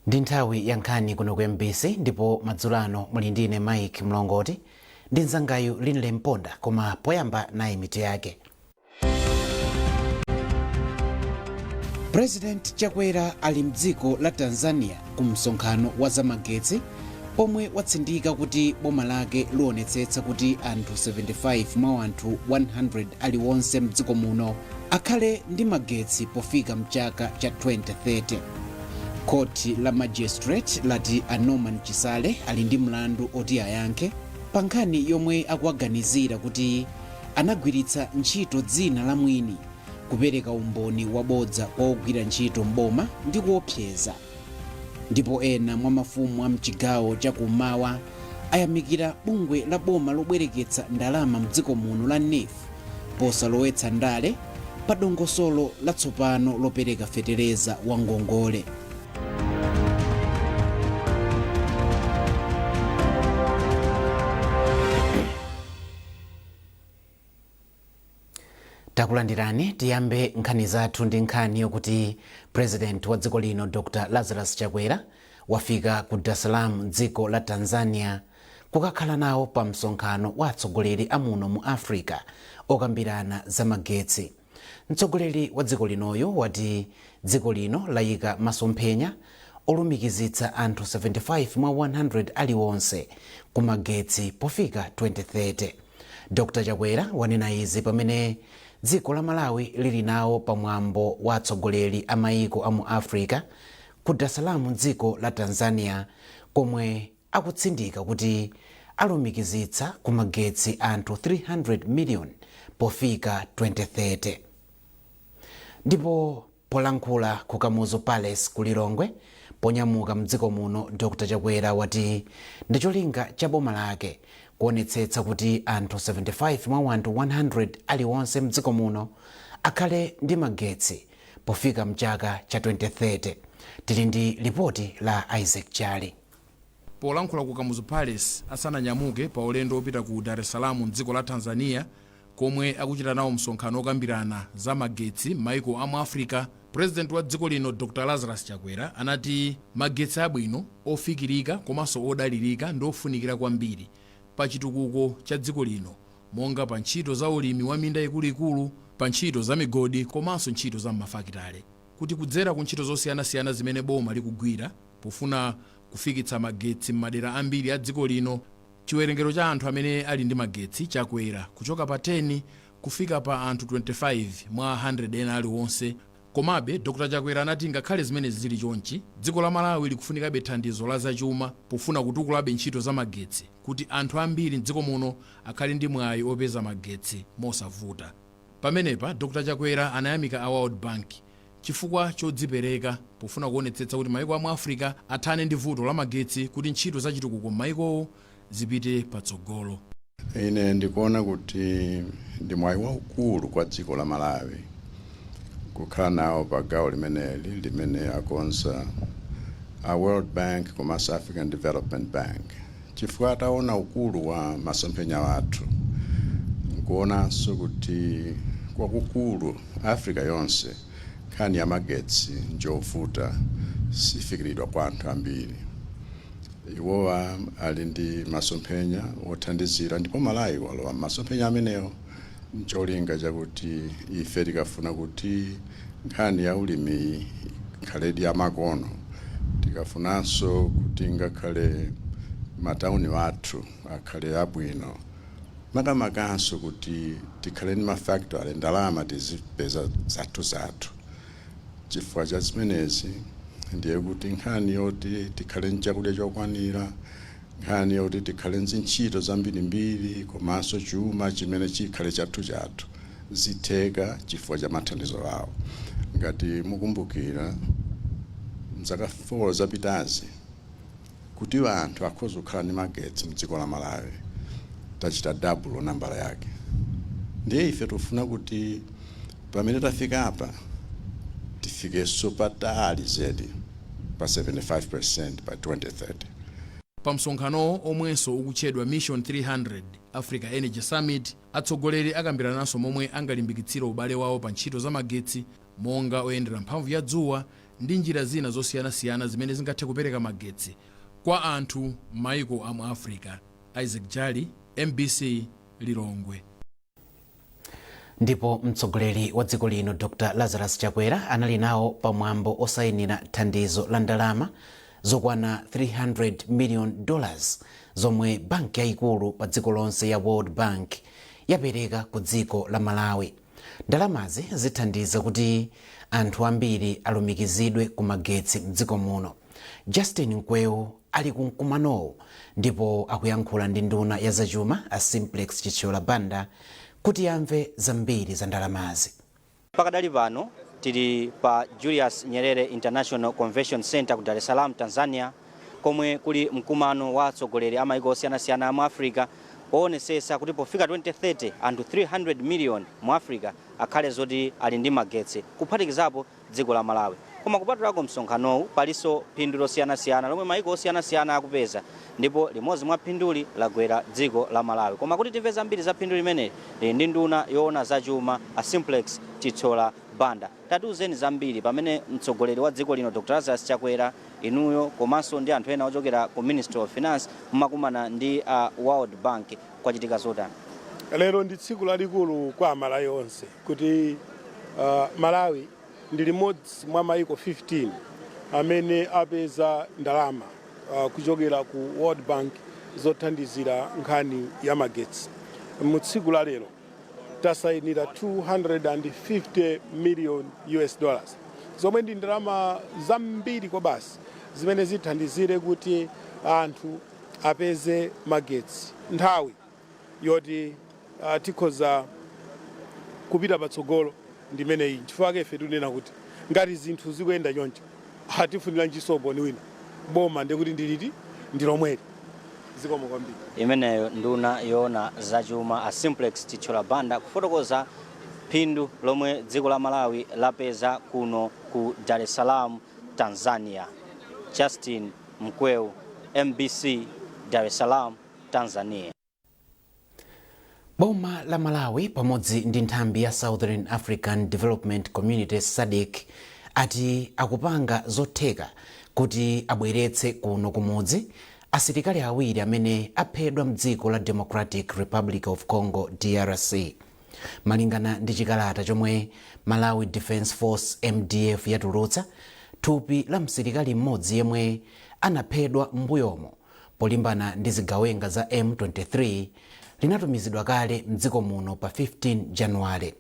Ndi nthawi ya nkhani kuno ku MBC, ndipo madzulo ano muli ndine Mike Mlongoti ndi mnzangayu Linle Mponda, koma poyamba nayi mitu yake. President Chakwera ali mdziko la Tanzania ku msonkhano wa zamagetsi pomwe watsindika kuti boma lake lionetsetsa kuti anthu 75 mwa anthu 100 aliwonse mdziko muno akhale ndi magetsi pofika mchaka cha 2030. Khoti la Magistrate lati a Norman Chisale ali ndi mlandu oti ayankhe pa nkhani yomwe akuwaganizira kuti anagwiritsa ntchito dzina la mwini kupereka umboni wabodza kwa ogwira ntchito m'boma ndi kuopseza. Ndipo ena mwa mafumu a mchigawo cha kummawa ayamikira bungwe la boma lobwereketsa ndalama mdziko muno la NEEF posalowetsa ndale pa dongosolo latsopano lopereka fetereza wa ngongole. Takulandirani. Tiyambe nkhani zathu ndi nkhani yokuti President wa dziko lino Dr Lazarus Chakwera wafika ku Dar es Salaam mdziko la Tanzania kukakhala nawo pa msonkhano wa atsogoleri a muno mu Africa okambirana za magetsi. Mtsogoleri wa dziko linoyu wati dziko lino layika masomphenya olumikizitsa anthu 75 mwa 100 aliwonse ku magetsi pofika 2030. Dr Chakwera wanena izi pamene dziko la Malawi lili nawo pa mwambo wa atsogoleri a mayiko a mu Africa ku Dar es Salaam mdziko la Tanzania, komwe akutsindika kuti alumikizitsa ku magetsi anthu 300 million pofika 2030. Ndipo polankhula ku Kamuzu Palace ku Lilongwe ponyamuka mdziko muno, Dr Chakwera wati ndi cholinga cha boma lake kuonetsetsa kuti anthu 75 mwa anthu 100 aliwonse mdziko muno akhale ndi magetsi pofika mchaka cha 2030. Tili ndi lipoti la Isaac Chali. Polankhula ku Kamuzu Palace asananyamuke pa ulendo wopita ku Dar es Salaam mdziko la Tanzania komwe akuchita nawo msonkhano okambirana za magetsi m'maiko a mu Africa, President wa dziko lino Dr Lazarus Chakwera anati magetsi abwino, ofikirika komanso odalirika ndi ofunikira kwambiri pa chitukuko cha dziko lino monga pa ntchito za ulimi wa minda ikuluikulu, pa ntchito za migodi komanso ntchito za m'mafakitale. Kuti kudzera ku ntchito zosiyanasiyana zimene boma likugwira pofuna kufikitsa magetsi m'madera ambiri a dziko lino, chiwerengero cha anthu amene ali ndi magetsi chakwera kuchoka pa 10 kufika pa anthu 25 mwa 100 ena aliwonse. Komabe, Dr Chakwera anati ngakhale zimenezi zili chonchi, dziko la Malawi likufunikabe thandizo la zachuma pofuna kutukulabe ntchito za magetsi kuti anthu ambiri m'dziko muno akhale ndi mwayi opeza magetsi mosavuta. Pamenepa, Dr Chakwera anayamika a World Bank chifukwa chodzipereka pofuna kuonetsetsa kuti maiko a mu Africa athane ndi vuto la magetsi kuti ntchito za chitukuko m'maikowo zipite patsogolo. Ine ndikuona kuti ndi mwayi waukulu kwa dziko la Malawi kukhala nawo pa gawo limeneli limene akonza a World Bank komanso African Development Bank, chifukwa ataona ukulu wa masomphenya athu nkuonanso kuti kwakukulu Africa yonse nkhani ya magetsi njovuta, sifikiridwa kwa anthu ambiri, iwowa ali ndi masomphenya othandizira, ndipo Malawi walowa masomphenya amenewo ncholinga chakuti ife tikafuna kuti nkhani ya ulimi ikhaledi yamakono, tikafunanso kuti ngakhale matauni athu akhale abwino, makamakanso kuti tikhale ndi mafactory, ndalama tizipeza zathu zathu. Chifukwa cha zimenezi ndiye kuti nkhani yoti tikhale ndi chakudya chokwanira, nkhani yoti tikhale ndi ntchito zambirimbiri komanso chuma chimene chikhale chathu chathu zitheka chifukwa cha mathandizo awo. Ngati mukumbukira, mzaka 4 zapitazi, kuti anthu akhoza kukhala ndi magetsi mdziko la Malawi tachita double nambala yake. Ndiye ife tikufuna kuti pamene tafika apa tifikenso patali zedi pa 75% pa 2030. Pa msonkhanowo, omwenso ukutchedwa Mission 300 Africa Energy Summit, atsogoleri akambirananso momwe angalimbikitsire ubale wawo pa ntchito za magetsi monga oyendera mphamvu ya dzuwa. ndi njira zina zosiyanasiyana zimene zingathe kupereka magetsi kwa anthu m'mayiko a mu Africa. Isaac Jali, MBC, Lilongwe. Ndipo mtsogoleri wa dziko lino Dr Lazarus Chakwera anali nawo pamwambo osayinira thandizo la ndalama zokwana $300 million zomwe banki yayikulu pa dziko lonse ya World Bank yapereka ku dziko la Malawi. Ndalamazi zithandiza kuti anthu ambiri alumikizidwe ku magetsi mdziko muno. Justin Mkweu ali ku mkumanowu ndipo akuyankhula ndi nduna ya zachuma a Simplex Chithyola Banda kuti amve zambiri za ndalamazi. Pakadali pano tili pa Julius Nyerere International Convention Center ku Dar es Salaam, Tanzania, komwe kuli mkumano wa atsogoleri a maiko osiyanasiyana mu Africa owonetsetsa kuti pofika 2030 anthu 300 million mu Africa akhale zoti ali ndi magetsi, kuphatikizapo dziko la Malawi. Koma kupatulako msonkhanowu, palinso phindu losiyanasiyana lomwe maiko osiyanasiyana akupeza, ndipo limodzi mwa phinduli lagwera dziko la Malawi. Koma kuti timve zambiri za phindu limeneli, lili ndi nduna yoona zachuma a Simplex Chithyola Banda. Tatiuzeni zambiri, pamene mtsogoleri wa dziko lino Dr Lazarus Chakwera, inuyo komanso ndi anthu ena ochokera ku Ministry of Finance mumakumana ndi World Bank, kwachitika zotani? Lero ndi tsiku lalikulu kwa Amalawi onse kuti Malawi ndi limodzi mwa maiko 15 amene apeza ndalama kuchokera ku World Bank zothandizira nkhani ya magetsi. Mu tsiku la lero tasayinira 250 million US dollars, zomwe ndi ndalama zambiri kwabasi zimene zithandizire kuti anthu apeze magetsi. Nthawi yoti tikhoza kupita patsogolo ndimeneyi. Chifukwa ife tikunena kuti ngati zinthu zikuyenda choncho, atifunira umboni wina? Boma ndikuti ndiliti ndi lomweli. Zikomo kwambiri. Imeneyo nduna yoona zachuma a Simplex Chithyola Banda kufotokoza phindu lomwe dziko la Malawi lapeza kuno ku Dar es Salaam, Tanzania. Justin Mkweu, MBC, Dar es Salaam, Tanzania. Boma la Malawi pamodzi ndi nthambi ya Southern African Development Community, SADC, ati akupanga zotheka kuti abweretse kuno kumudzi asilikali awiri amene aphedwa mdziko la Democratic Republic of Congo, DRC. Malingana ndi chikalata chomwe Malawi Defence Force, MDF, yatulutsa, thupi la msilikali mmodzi yemwe anaphedwa m'mbuyomo polimbana ndi zigawenga za M23 linatumizidwa kale mdziko muno pa 15 Januwale.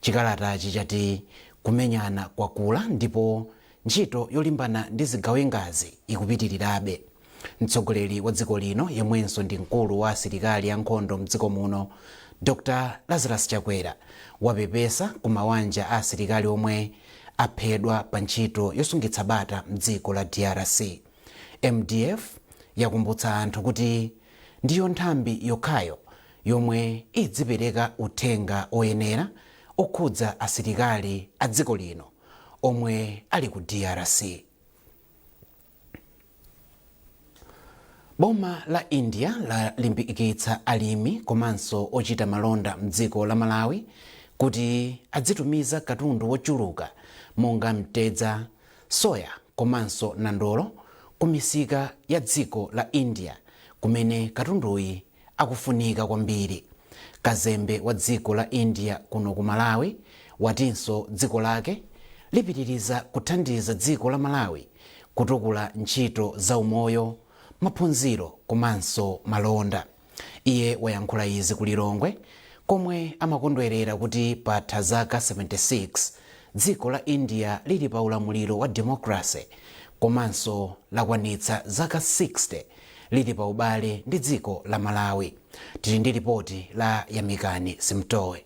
Chikalatachi chati kumenyana kwakula ndipo ntchito yolimbana ndi zigawengazi ikupitirirabe. Mtsogoleri wa dziko lino yemwenso ndi mkulu wa asilikali ankhondo mdziko muno Dr Lazarus Chakwera wapepesa ku mawanja a asilikali omwe aphedwa pa ntchito yosungitsa bata mdziko la DRC. MDF yakumbutsa anthu kuti ndiyo nthambi yokhayo yomwe idzipereka uthenga oyenera okhudza asilikali a dziko lino omwe ali ku DRC. Boma la India lalimbikitsa alimi komanso ochita malonda mdziko la Malawi kuti adzitumiza katundu wochuluka monga mtedza, soya komanso nandolo ku misika ya dziko la India kumene katunduyi akufunika kwambiri. Kazembe wa dziko la India kuno ku Malawi watinso dziko lake lipitiriza kuthandiza dziko la Malawi kutukula ntchito za umoyo, maphunziro komanso malonda. Iye wayankhula izi ku Lilongwe komwe amakondwerera kuti patha zaka 76 dziko la India lili pa ulamuliro wa democracy komanso lakwanitsa zaka 60 lili pa ubale ndi dziko la Malawi. Tili ndi ripoti la Yamikani Simtowe.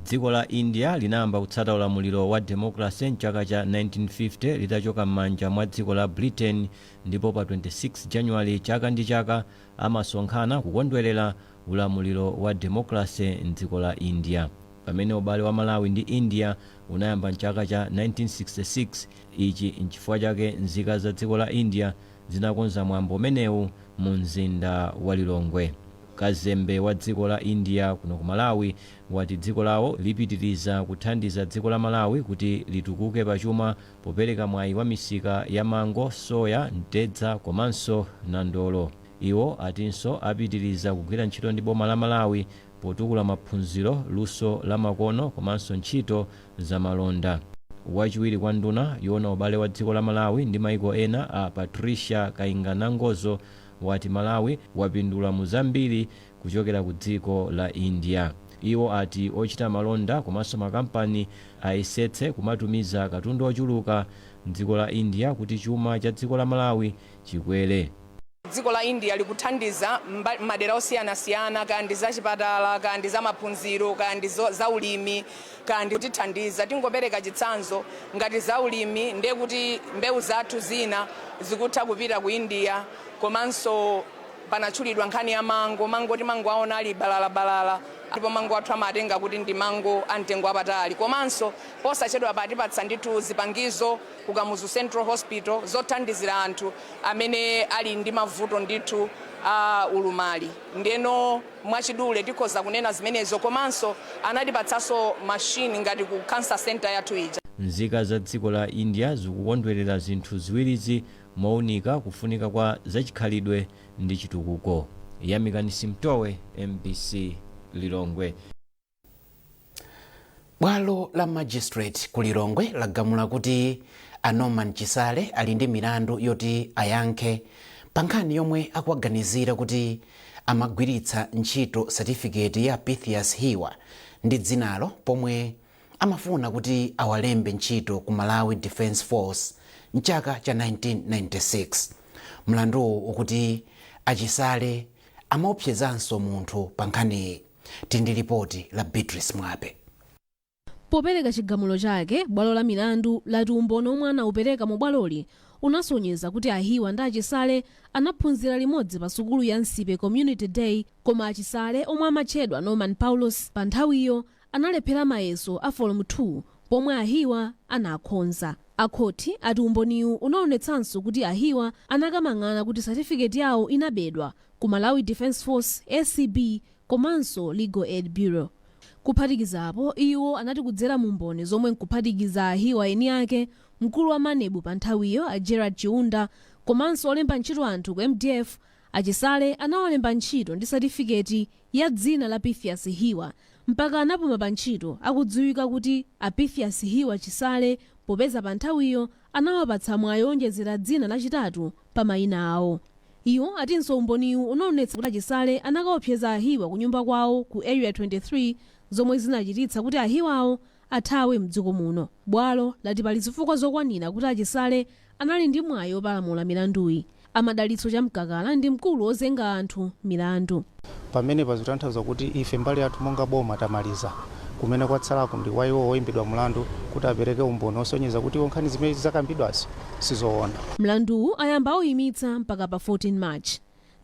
Dziko la India linayamba kutsata ulamuliro wa democracy mchaka cha 1950 litachoka m'manja mwa dziko la Britain, ndipo pa 26 January chaka ndi chaka amasonkhana kukondwerera ulamuliro wa democracy mdziko la India. Pamene ubale wa Malawi ndi India unayamba mchaka cha 1966, ichi nchifukwa chake nzika za dziko la India zinakonza mwambo umenewu mu mzinda wa Lilongwe. Kazembe wa dziko la India kuno ku Malawi wati dziko lawo lipitiriza kuthandiza dziko la Malawi kuti litukuke pachuma popereka mwayi wa misika ya mango, soya, mtedza komanso nandolo. Iwo atinso apitiriza kugwira ntchito ndi boma la Malawi potukula maphunziro, luso la makono komanso ntchito zamalonda. Wachiwiri kwa nduna yoona ubale wa dziko la Malawi ndi maiko ena, a Patricia Kainganangozo, wati Malawi wapindula mu zambiri kuchokera ku dziko la India. Iwo ati ochita malonda komanso makampani ayesetse kumatumiza katundu ochuluka mdziko la India kuti chuma cha dziko la Malawi chikwere. Dziko la India likuthandiza madera osiyanasiyana, kaya ndi zachipatala, kaya ndi zamaphunziro, kaya ndi zaulimi, kaya ndi kutithandiza. Tingopereka chitsanzo, ngati zaulimi, ndiye kuti mbewu zathu zina zikutha kupita ku India. Komanso panatchulidwa nkhani ya mango. Mango timangoaona ali balalabalala, ndipo mango athu amatenga kuti ndi mango amtengo wapatali. Komanso posachedwa patipatsa ndithu zipangizo ku Kamuzu Central Hospital zothandizira anthu amene ali ndi mavuto ndithu a ulumali. Ndeno mwachidule tikhoza kunena zimenezo. Komanso anatipatsanso mashini ngati ku cancer center yathu ija. Nzika za dziko la India zikukondwerera zinthu ziwirizi mowunika kufunika kwa zachikhalidwe ndi chitukuko. Yamikani Simtowe, MBC, Lilongwe. Bwalo la magistrate ku Lilongwe lagamula kuti a Norman Chisale ali ndi milandu yoti ayankhe pa nkhani yomwe akuwaganizira kuti amagwiritsa ntchito satifiketi ya Pythias Hiwa ndi dzinalo pomwe amafuna kuti awalembe ntchito ku Malawi Defence Force mchaka cha 1996. Mlanduwu ukuti achisale amaopsezanso munthu pa nkhaniyi. Tindi ripoti la Beatrice Mwape. Popereka chigamulo chake, bwalo la milandu lati umboni omwe anaupereka mu bwaloli unasonyeza kuti ahiwa ndi achisale anaphunzira limodzi pa sukulu ya Nsipe Community Day, koma achisale, omwe amatchedwa Norman Paulos pa nthawiyo, analephera mayeso a Form 2 pomwe ahiwa anakhonza. Akhoti ati umboniwu unaonetsanso kuti ahiwa anakamang'ana kuti satifiketi yawo inabedwa ku Malawi Defence Force, ACB komanso Legal Aid Bureau. Kuphatikizapo, iwo anati kudzera mu mboni, zomwe nkuphatikiza ahiwa eni ake, mkulu wa MANEB pa nthawiyo a Gerard Chiunda komanso olemba ntchito anthu ku MDF, achisale anawalemba ntchito ndi satifiketi ya dzina la Pythias Hiwa mpaka anapuma pa ntchito akudziwika kuti a Pythias Hiwa Chisale, popeza pa nthawiyo anawapatsa mwayi owonjezera dzina lachitatu pa mayina awo. Iwo atinso umboniwu unaonetsa kuti achisale anakaopseza ahiwa ku nyumba kwawo ku Area 23, zomwe zinachititsa kuti ahiwawo athawe mdziko muno. Bwalo lati pali zifukwa zokwanira kuti achisale anali ndi mwayi opalamula milanduyi. Amadalitso Chamkakala ndi mkulu wozenga anthu milandu. Pamene pazikutanthauza kuti ife mbali yathu monga boma tamaliza. Kumene kwatsalako ndi kwa iwo oyimbidwa mlandu kuti apereke umboni osonyeza kuti iwo nkhani zimene zakambidwazo sizoona. Mlanduwu ayamba auyimitsa mpaka pa 14 March.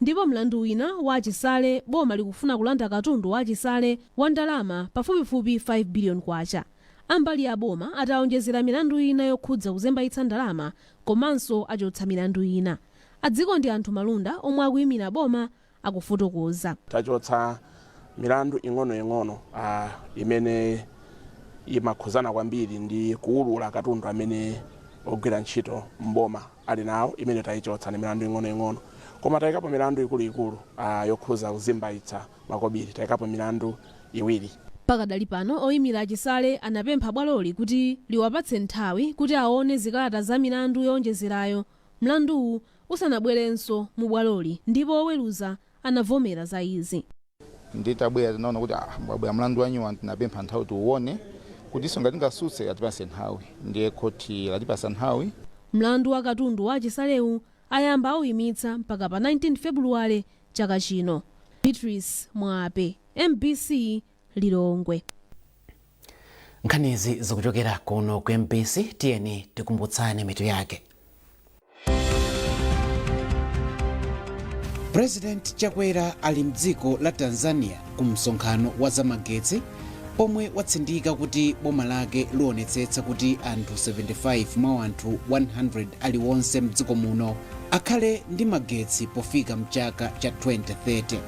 Ndipo mlandu wina wa achisale, boma likufuna kulanda katundu wa achisale wa ndalama pafupifupi 5 billion kwacha. Ambali ya boma atawonjezera milandu ina yokhudza kuzembaitsa ndalama komanso achotsa milandu ina. Adziko ndi anthu malunda omwe akuyimira boma akufotokoza. Tachotsa milandu ing'onoing'ono imene imakhuzana kwambiri ndi kuwulula katundu amene ogwira ntchito mboma ali nawo. Imene tayichotsa ni milandu ing'onoing'ono, koma tayikapo milandu ikuluikulu yokhuza kuzembaitsa makobiri. Tayikapo milandu iwiri. Pakadali pano, oyimira achisale anapempha bwaloli kuti liwapatse nthawi kuti aone zikalata za milandu yowonjezerayo mlanduwu usanabwerenso mu bwaloli, ndipo oweruza anavomera za izi. Nditabwera tinaona kuti wabwera mlandu wanyuwa. Tinapempha nthawi tiuone kutinso ngati tingasutse atipase nthawi, ndiye khoti latipasa nthawi. Mlandu wa katundu wa achisalewu ayamba auyimitsa mpaka pa 19 Febuluwale chaka chino. Beatrice Mwape, MBC, Lilongwe. Nkhanizi zikuchokera kuno ku MBC. Tiyeni tikumbutsane mitu yake. President Chakwera ali mdziko la Tanzania ku msonkhano wa zamagetsi pomwe watsindika kuti boma lake lionetsetsa kuti anthu 75 mwa anthu 100 aliwonse mdziko muno akhale ndi magetsi pofika mchaka cha 2030.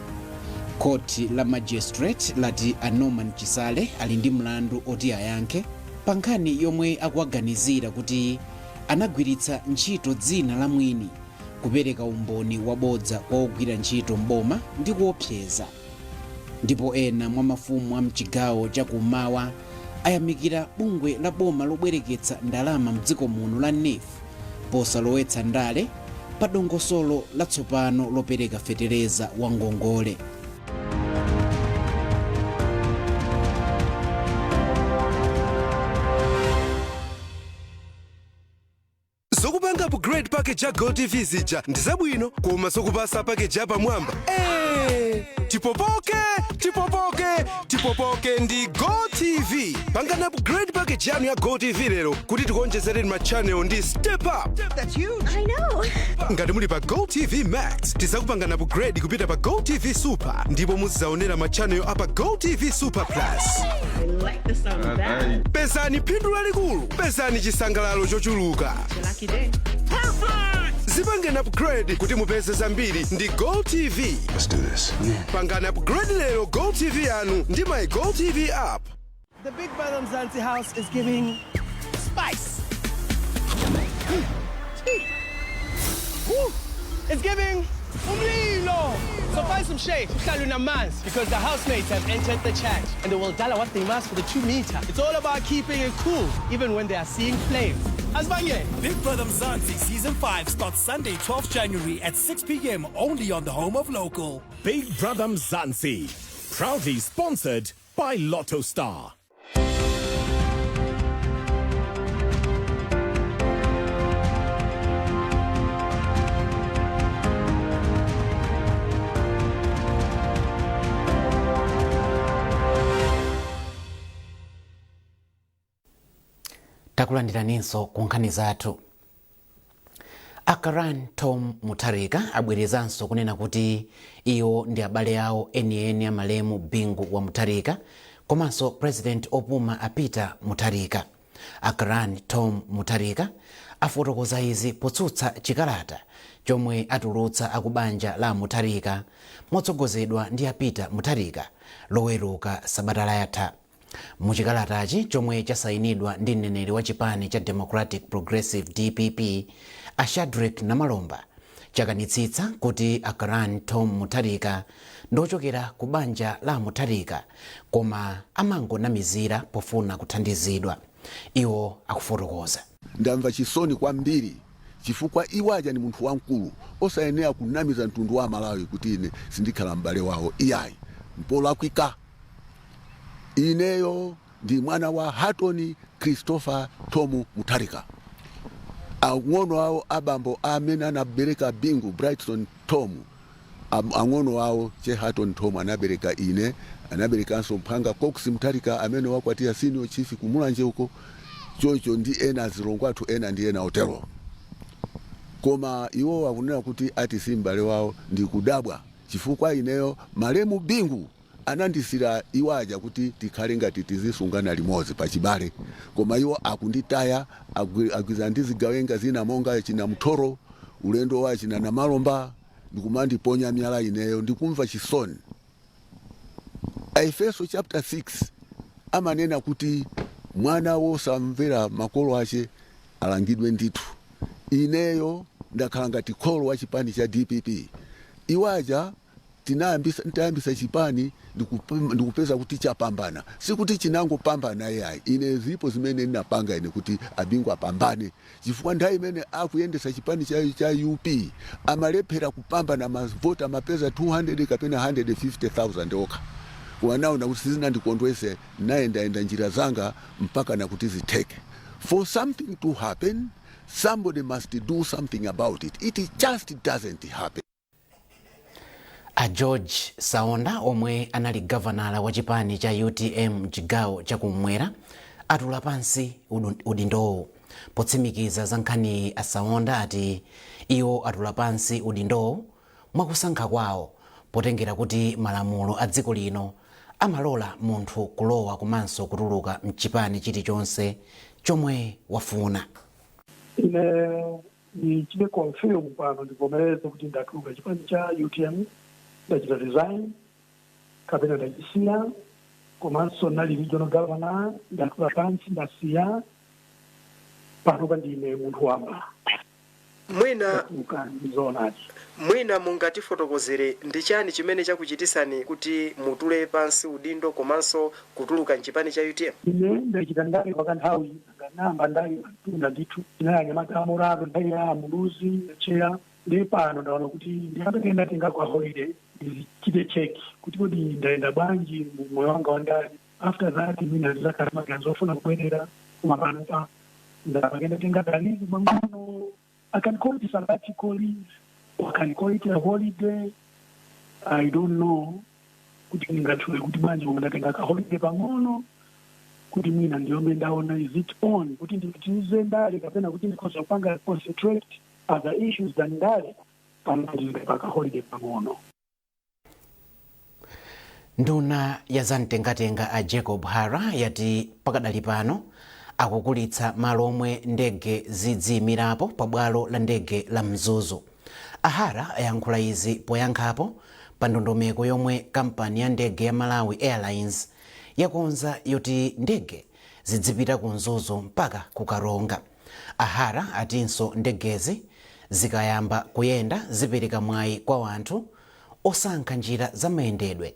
Khoti la magistrate lati a Norman Chisale ali ndi mlandu oti ayankhe pa nkhani yomwe akuwaganizira kuti anagwiritsa ntchito dzina la mwini kupereka umboni wabodza kwa ogwira ntchito mboma ndi kuopseza. Ndipo ena mwa mafumu a mchigawo chakummawa ayamikira bungwe la boma lobwereketsa ndalama mdziko muno la NEEF posalowetsa ndale pa dongosolo latsopano lopereka fetereza wa ngongole. Zokupanga upgrade package ya GoTV zija ndi zabwino, koma zokupasa package yapamwamba, tipopoke tipopoke tipopoke ndi GoTV. Pangani upgrade package yanu ya GoTV lero kuti tikuonjezereni ma channel ndi step up. That's huge. I know. Ngati muli pa GoTV Max, tizakupangani upgrade kupita pa GoTV Super, ndipo muzidzaonera ma channel apa GoTV Super Plus. I like the sound of that. Pezani phindu lalikulu, pezani chisangalalo chochuluka. Lucky day. Zipangeni upgrade kuti mupeze zambiri ndi GoTV. Let's do this. Pangani upgrade lero GoTV yanu ndi my GoTV app. The Big Brother Mzansi house is giving spice. Tea. Woo. It's giving umlilo. So find some shade, uhlale unamanzi, because the housemates have entered the chat and they will dollar what they must for the 2 meter. It's all about keeping it cool, even when they are seeing flames. Asbanye. Big Brother Mzansi Season 5 starts Sunday, 12th January at 6 p.m. only on the home of local. Big Brother Mzansi, proudly sponsored by Lotto Star. Takulandiraninso ku nkhani zathu. A Karan Tom Mutharika abwerezanso kunena kuti iwo ndi abale awo enieni amalemu Bingu wa Mutharika komanso President opuma a Peter Mutharika. A Karan Tom Mutharika afotokoza izi potsutsa chikalata chomwe atulutsa akubanja la Mutharika motsogozedwa ndi a Peter Mutharika Loweruka sabata latha. Muchikalatachi, chomwe chasayinidwa ndi mneneri wa chipani cha Democratic Progressive, DPP, a Shadrick Namalomba, chakanitsitsa kuti a Karan Tom Mutharika ndochokera ku banja la Mutharika, koma amangonamizira pofuna kuthandizidwa. Iwo akufotokoza. Ndamva chisoni kwambiri chifukwa iwo aja ni munthu wamkulu osayenera kunamiza mtundu wa Malawi kuti ine sindikhala m'bale wawo. Iyayi, mpolakwika. Ineyo ndi mwana wa Hatton Christopher Tom Mutharika. Ang'ono awo abambo amene anabereka Bingu, Brighton Tom, ang'ono awo che Hatton Tom anabereka ine, anaberekanso mphanga Cox Mutharika amene wakwatira senior chief kumulanje uko chocho, ndi ena azilongo athu ena ndi ena otero. Koma iwo akunena kuti ati si m'bale wawo. Ndikudabwa chifukwa ineyo malemu Bingu anandisira iwo aja kuti tikhale ngati tizisungana limodzi pachibale, koma iwo akunditaya, agwiza ndi zigawenga zina monga china Mthoro, ulendo wa china Namalomba, ndikumandiponya miyala. Ineyo ndikumva chisoni. Aefeso chapter 6 amanena kuti mwana wosamvera makolo ache alangidwe ndithu. Ineyo ndakhala ngati kholo wa chipani cha DPP. Iwaja tinayambisa, ntayambisa chipani, ndikupeza kuti chapambana. Sikuti chinangopambana, yayi. Ine zipo zimene ndinapanga ine kuti abingu apambane, chifukwa nthawi imene akuyendesa chipani cha UP amalephera kupambana, mavoti amapeza 200 kapena 150,000 okha. Wanaona kuti sizinandikondwese, nayendayenda njira zanga mpaka nakuti zitheke. For something to happen, somebody must do something about it. It just doesn't happen. A George Saonda, omwe anali gavanala wa chipani cha UTM mchigawo chakumwera, atula pansi udindowu. Potsimikiza za nkhaniyi, a Saonda ati iwo atula pansi udindowu mwakusankha kwawo, potengera kuti malamulo a dziko lino amalola munthu kulowa komanso kutuluka mchipani chilichonse chomwe wafuna. Ine ndichite confirm pano, ndivomereze kuti ndatuluka chipani cha UTM, ndachita resign. Kapena ndachisiya, komanso nali regional governor, ndatula pansi, ndasiya. Panopa ndine munthu wamba. Mwina Ndizoonadi. Mwina mungatifotokozere ndi chani chimene chakuchitisani kuti mutule pansi udindo komanso kutuluka mchipani cha UTM? Ine ndachita ndale pakanthawi, nganamba ndali matunda ndithu, tinali anyamata amorado nthawi ya Muluzi cheya. Ndi pano ndaona kuti ndiyambe ndatenga kwa holiday, ndizichite check kuti kodi ndayenda bwanji mu moyo wanga wa ndale. After that mwina ndizakhala maganizo ofuna kubwerera, koma panopa ndapake ndatenga ka leave pang'ono. I can call it sabbatical leave or I can call it a holiday, I don't know kuti ndingatchule kuti bwanji, koma ndatenga ka holiday pang'ono kuti mwina ndiyombe ndaona is it on kuti ndipitirize ndale kapena kuti ndikhoza kupanga concentrate other issues than ndale. Pano ndili pa ka holiday pang'ono. Nduna ya zamtengatenga a Jacob Hara yati pakadali pano akukulitsa malo omwe ndege zidziyimirapo pa bwalo la ndege la Mzuzu. A Hara ayankhula izi poyankhapo pa ndondomeko yomwe kampani ya ndege ya Malawi Airlines yakonza yoti ndege zidzipita ku Mzuzu mpaka ku Karonga. A Hara atinso ndegezi zikayamba kuyenda zipereka mwayi kwa anthu osankha njira zamayendedwe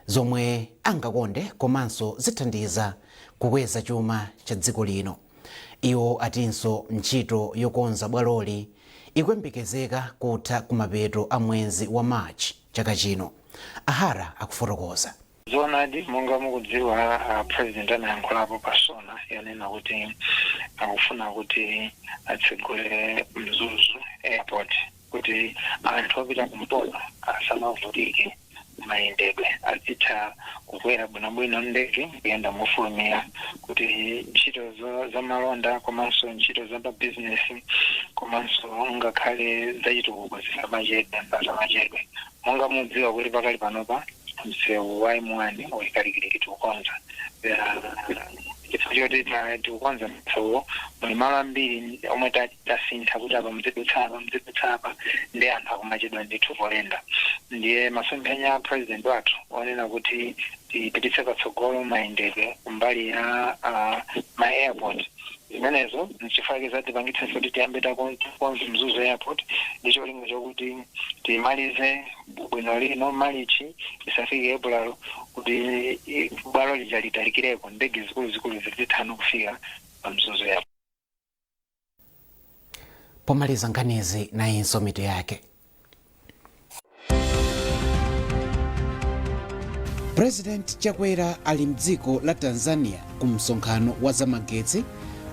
zomwe angakonde komanso zithandiza kukweza chuma cha dziko lino. Iwo atinso ntchito yokonza bwaloli ikuyembekezeka kutha kumapeto a mwezi wa March chaka chino. A Hara akufotokoza. Zoonadi, monga mukudziwa, President anayankhulapo pa SONA yonena kuti akufuna kuti atsegule Mzuzu Airport kuti anthu opita kumpoto asamavutike mayendedwe, azitha kukwera bwinobwino ndege, kuyenda mofulumira, kuti ntchito za malonda komanso ntchito za mabizinesi komanso ngakhale zachitukuko zisamachedwe, asamachedwe. Monga mudziwa kuti pakali panopa msewu wa M1 uli kalikiliki, tikukonza. Chifukwa choti tikukonza msewuwo, muli malo ambiri omwe tasintha kuti apa muzidutsa apa, muzidutsa apa, ndi anthu akumachedwa ndithu poyenda. Ndiye masomphenya a President wathu onena kuti tipititse patsogolo mayendedwe kumbali ya ma airport, zimenezo nchifukwa chake zatipangitsa kuti tiyambe takonza Mzuzu Airport ndi cholinga chokuti timalize bwino lino Malichi isafike April, kuti bwalo lija litalikireko, ndege zikuluzikulu zizithano kufika pa Mzuzu Airport. Pomaliza nkhanizi, nayinso mitu yake. President Chakwera ali mdziko la Tanzania ku msonkhano wa zamagetsi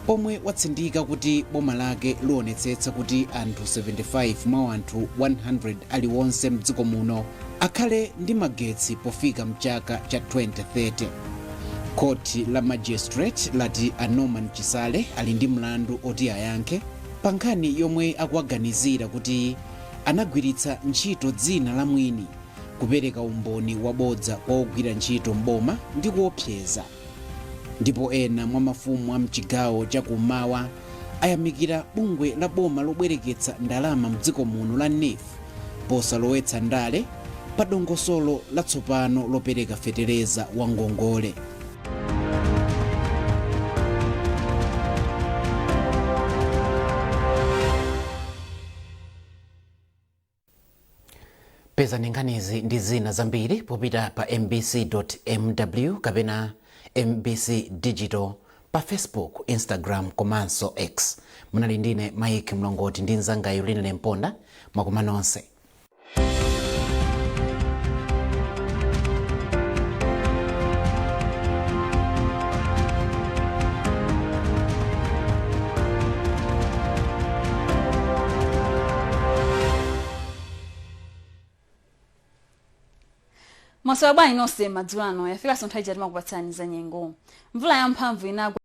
pomwe watsindika kuti boma lake lionetsetsa kuti anthu 75 mwa anthu 100 aliwonse mdziko muno akhale ndi magetsi pofika mchaka cha 2030. Khoti la magistrate lati a Norman Chisale ali ndi mlandu oti ayankhe pa nkhani yomwe akuwaganizira kuti anagwiritsa ntchito dzina la mwini kupereka umboni wabodza kwa ogwira ntchito mboma ndi kuopseza. Ndipo ena mwa mafumu a mchigawo chakummawa ayamikira bungwe la boma lobwereketsa ndalama mdziko muno la NEEF posalowetsa ndale pa dongosolo latsopano lopereka fetereza wa ngongole. Pezani nkhanizi ndi zina zambiri popita pa mbc.mw kapena MBC Digital pa Facebook, Instagram komanso X. Munali ndine Mike Mlongoti ndi mnzangayu Linle Mponda. Mwakoma nonse. Mwaswera bwanji nonse madzulo ano? Yafikanso nthawi ija timakupatsani za nyengo. Mvula yamphamvu inagwa.